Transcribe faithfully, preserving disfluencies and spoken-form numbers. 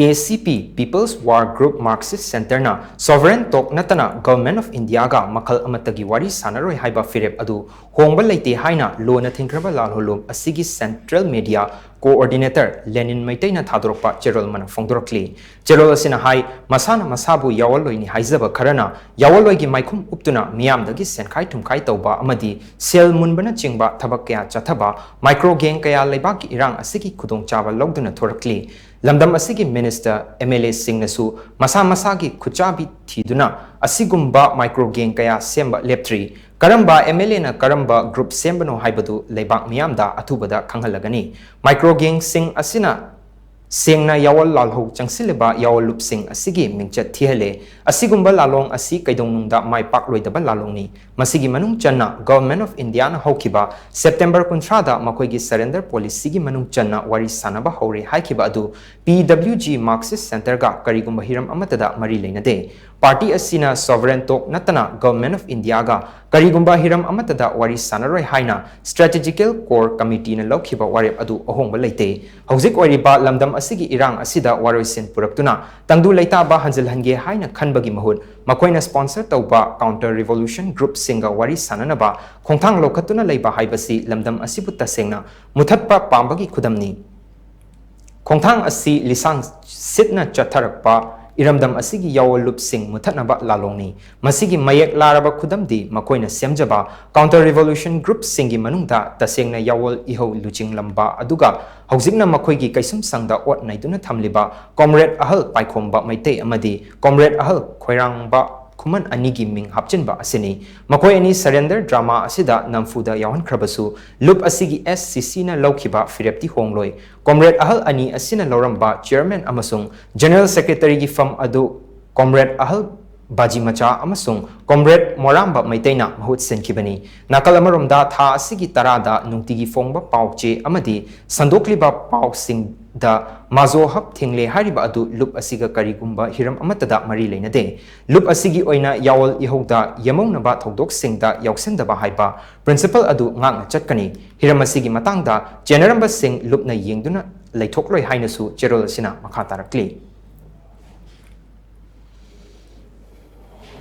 ꯑꯦ ꯁꯤ ꯄꯤ, People's War Group Marxist Centre ꯅ sovereign talk ꯅꯠꯇꯅ Government of India ꯒ ꯃꯈꯜ ꯑꯃꯠꯇꯒꯤ ꯋꯥꯔꯤ ꯁꯥꯟꯅꯔꯣꯏ ꯍꯥꯏꯕ ꯐꯤꯔꯦꯞ ꯑꯗꯨ ꯍꯣꯡꯕ ꯂꯩꯇꯦ ꯍꯥꯏꯅ ꯂꯣꯅ ꯊꯤꯡꯈ꯭ꯔꯕ ꯂꯥꯜꯍꯧꯂꯨꯞ ꯑꯁꯤꯒꯤ Central Media Coordinator ꯂꯦꯅꯤꯟ ꯃꯩꯇꯩꯅ ꯊꯥꯗꯣꯔꯛꯄ ꯆꯦꯔꯣꯜ ꯑꯃꯅ ꯐꯣꯡꯗꯣꯔꯛꯂꯤ꯫ ꯆꯦꯔꯣꯜ ꯑꯁꯤꯅ ꯍꯥꯏ, ꯃꯁꯥꯅ ꯃꯁꯥꯕꯨ ꯌꯥꯑꯣꯟꯂꯣꯏꯅꯤ ꯍꯥꯏꯖꯕ ꯈꯔꯅ ꯌꯥꯑꯣꯟꯂꯣꯏꯒꯤ ꯃꯥꯏꯈꯨꯝ ꯎꯞꯇꯨꯅ ꯃꯤꯌꯥꯝꯗꯒꯤ ꯁꯦꯟꯈꯥꯏ ꯊꯨꯝꯈꯥꯏ ꯇꯧꯕ ꯑꯃꯗꯤ ꯁꯦꯜ ꯃꯨꯟꯕꯅꯆꯤꯡꯕ ꯊꯕꯛ ꯀꯌꯥ ꯆꯠꯊꯕ micro gang ꯀꯌꯥ ꯂꯩꯕꯥꯛꯀꯤ ꯏꯔꯥꯡ ꯑꯁꯤꯒꯤ ꯈꯨꯗꯣꯡꯆꯥꯕ ꯂꯧꯗꯨꯅ ꯊꯣꯔꯛꯂꯤ꯫ ꯂꯝꯗꯝ ꯑꯁꯤꯒꯤ minister, M L A ꯁꯤꯡꯅꯁꯨ ꯃꯁꯥ ꯃꯁꯥꯒꯤ ꯈꯨꯠꯆꯥꯕꯤ ꯊꯤꯗꯨꯅ ꯑꯁꯤꯒꯨꯝꯕ micro gang ꯀꯌꯥ ꯁꯦꯝꯕ ꯂꯦꯞꯇ꯭ꯔꯤ꯫ ꯀꯔꯝꯕ M L A ꯅ ꯀꯔꯝꯕ group ꯁꯦꯝꯕꯅꯣ ꯍꯥꯏꯕꯗꯨ ꯂꯩꯕꯥꯛ ꯃꯤꯌꯥꯝꯗ ꯑꯊꯨꯕꯗ ꯈꯪꯍꯜꯂꯒꯅꯤ꯫ Micro gang ꯁꯤꯡ ꯑꯁꯤꯅ ꯁꯦꯡꯅ ꯌꯥꯑꯣꯟ ꯂꯥꯜꯍꯧ ꯆꯪꯁꯤꯜꯂꯤꯕ ꯌꯥꯑꯣꯟꯂꯨꯞꯁꯤꯡ ꯑꯁꯤꯒꯤ ꯃꯤꯡꯆꯠ ꯊꯤꯍꯜꯂꯦ꯫ ꯑꯁꯤꯒꯨꯝꯕ ꯂꯥꯂꯣꯡ ꯑꯁꯤ ꯀꯩꯗꯧꯅꯨꯡꯗ ꯃꯥꯏ ꯄꯥꯛꯂꯣꯏꯗꯕ ꯂꯥꯂꯣꯡꯅꯤ꯫ ꯃꯁꯤꯒꯤ ꯃꯅꯨꯡ ꯆꯟꯅ Government of India ꯅ ꯍꯧꯈꯤꯕ September ꯀꯨꯟꯊ꯭ꯔꯥꯗ ꯃꯈꯣꯏꯒꯤ surrender policy ꯒꯤ ꯃꯅꯨꯡ ꯆꯟꯅ ꯋꯥꯔꯤ ꯁꯥꯅꯕ ꯍꯧꯔꯦ ꯍꯥꯏꯈꯤꯕ ꯑꯗꯨ P W G Marxist Centre ꯒ ꯀꯔꯤꯒꯨꯝꯕ ꯍꯤꯔꯝ ꯑꯃꯠꯇꯗ ꯃꯔꯤ ꯂꯩꯅꯗꯦ꯫ Party ꯑꯁꯤꯅ sovereign talk ꯅꯠꯇꯅ Government of India ꯒ ꯀꯔꯤꯒꯨꯝꯕ ꯍꯤꯔꯝ ꯑꯃꯠꯇꯗ ꯋꯥꯔꯤ ꯁꯥꯅꯔꯣꯏ ꯍꯥꯏꯅ Strategical Core Committee ꯅ ꯂꯧꯈꯤꯕ ꯋꯥꯔꯦꯞ ꯑꯗꯨ ꯑꯍꯣꯡꯕ ꯂꯩꯇꯦ꯫ ꯍꯧꯖꯤꯛ ꯑꯣꯏꯔꯤꯕ ꯂꯝꯗꯝ ꯑꯁꯤꯒꯤ ꯏꯔꯥꯡ ꯑꯁꯤꯗ ꯋꯥꯔꯣꯏꯁꯤꯟ ꯄꯨꯔꯛꯇꯨꯅ ꯇꯪꯗꯨ ꯂꯩꯇꯥꯕ ꯍꯟꯖꯤꯜꯍꯟꯒꯦ ꯍꯥꯏꯅ ꯈꯟꯕꯒꯤ ꯃꯍꯨꯠ ꯃꯈꯣꯏꯅ sponsor ꯇꯧꯕ counter revolution group ꯁꯤꯡꯒ ꯋꯥꯔꯤ ꯁꯥꯅꯅꯕ ꯈꯣꯡꯊꯥꯡ ꯂꯧꯈꯠꯇꯨꯅ ꯂꯩꯕ ꯍꯥꯏꯕꯁꯤ ꯂꯝꯗꯝ ꯑꯁꯤꯕꯨ ꯇꯁꯦꯡꯅ ꯃꯨꯊꯠꯄ ꯄꯥꯝꯕꯒꯤ ꯈꯨꯗꯝꯅꯤ꯫ ꯈꯣꯡꯊꯥꯡ ꯑꯁꯤ ꯂꯤꯁꯥꯡ ꯁꯤꯠꯅ ꯆꯠꯊꯔꯛꯄ ꯏꯔꯝꯗꯝ ꯑꯁꯤꯒꯤ ꯌꯥꯑꯣꯟꯂꯨꯞꯁꯤꯡ ꯃꯨꯊꯠꯅꯕ ꯂꯥꯂꯣꯡꯅꯤ꯫ ꯃꯁꯤꯒꯤ ꯃꯌꯦꯛ ꯂꯥꯔꯕ ꯈꯨꯗꯝꯗꯤ ꯃꯈꯣꯏꯅ ꯁꯦꯝꯖꯕ counter revolution group ꯁꯤꯡꯒꯤ ꯃꯅꯨꯡꯗ ꯇꯁꯦꯡꯅ ꯌꯥꯑꯣꯟ ꯏꯍꯧ ꯂꯨꯆꯤꯡꯂꯝꯕ ꯑꯗꯨꯒ ꯍꯧꯖꯤꯛꯅ ꯃꯈꯣꯏꯒꯤ ꯀꯩꯁꯨꯝꯁꯪꯗ ꯑꯣꯠ ꯅꯩꯗꯨꯅ ꯊꯝꯂꯤꯕ Comrade ꯑꯍꯜ ꯄꯥꯏꯈꯣꯝꯕ ꯃꯩꯇꯩ ꯑꯃꯗꯤ Comrade ꯑꯍꯜ ꯈꯣꯏꯔꯥꯡꯕ ꯈꯨꯃꯟ ꯑꯅꯤꯒꯤ ꯃꯤꯡ ꯍꯥꯞꯆꯤꯟꯕ ꯑꯁꯤꯅꯤ꯫ ꯃꯈꯣꯏ ꯑꯅꯤ surrender drama ꯑꯁꯤꯗ ꯅꯝꯐꯨꯗ ꯌꯥꯎꯍꯟꯈ꯭ꯔꯕꯁꯨ ꯂꯨꯞ ꯑꯁꯤꯒꯤ S C C ꯅ ꯂꯧꯈꯤꯕ ꯐꯤꯔꯦꯞꯇꯤ ꯍꯣꯡꯂꯣꯏ꯫ Comrade ꯑꯍꯜ ꯑꯅꯤ ꯑꯁꯤꯅ ꯂꯧꯔꯝꯕ chairman ꯑꯃꯁꯨꯡ general secretary ꯒꯤ ꯐꯝ ꯑꯗꯨ Comrade ꯑꯍꯜ ꯕꯥꯖꯤ ꯃꯆꯥ ꯑꯃꯁꯨꯡ Comrade ꯃꯣꯔꯥꯝꯕ ꯃꯩꯇꯩꯅ ꯃꯍꯨꯠ ꯁꯤꯟꯈꯤꯕꯅꯤ꯫ ꯅꯥꯀꯜ ꯑꯃꯔꯣꯝꯗ ꯊꯥ ꯑꯁꯤꯒꯤ ꯇꯔꯥꯗ ꯅꯨꯡꯇꯤꯒꯤ ꯐꯣꯡꯕ ꯄꯥꯎ ꯆꯦ ꯑꯃꯗꯤ ꯁꯟꯗꯣꯛꯂꯤꯕ ꯄꯥꯎꯁꯤꯡꯗ ꯃꯥꯖꯣ ꯍꯕ ꯊꯤꯡꯂꯦ ꯍꯥꯏꯔꯤꯕ ꯑꯗꯨ ꯂꯨꯞ ꯑꯁꯤꯒ ꯀꯔꯤꯒꯨꯝꯕ ꯍꯤꯔꯝ ꯑꯃꯠꯇꯗ ꯃꯔꯤ ꯂꯩꯅꯗꯦ꯫ ꯂꯨꯞ ꯑꯁꯤꯒꯤ ꯑꯣꯏꯅ ꯌꯥꯑꯣꯜ ꯏꯍꯧꯗ ꯌꯦꯃꯧꯅꯕ ꯊꯧꯗꯣꯛꯁꯤꯡꯗ ꯌꯥꯎꯁꯤꯟꯗꯕ ꯍꯥꯏꯕ principle ꯑꯗꯨ ꯉꯥꯛꯅ ꯆꯠꯀꯅꯤ꯫ ꯍꯤꯔꯝ ꯑꯁꯤꯒꯤ ꯃꯇꯥꯡꯗ ꯆꯦꯟꯅꯔꯝꯕꯁꯤꯡ ꯂꯨꯞꯅ ꯌꯦꯡꯗꯨꯅ ꯂꯩꯊꯣꯛꯂꯣꯏ ꯍꯥꯏꯅꯁꯨ ꯆꯦꯔꯣꯜ ꯑꯁꯤꯅ ꯃꯈꯥ ꯇꯥꯔꯛꯂꯤ꯫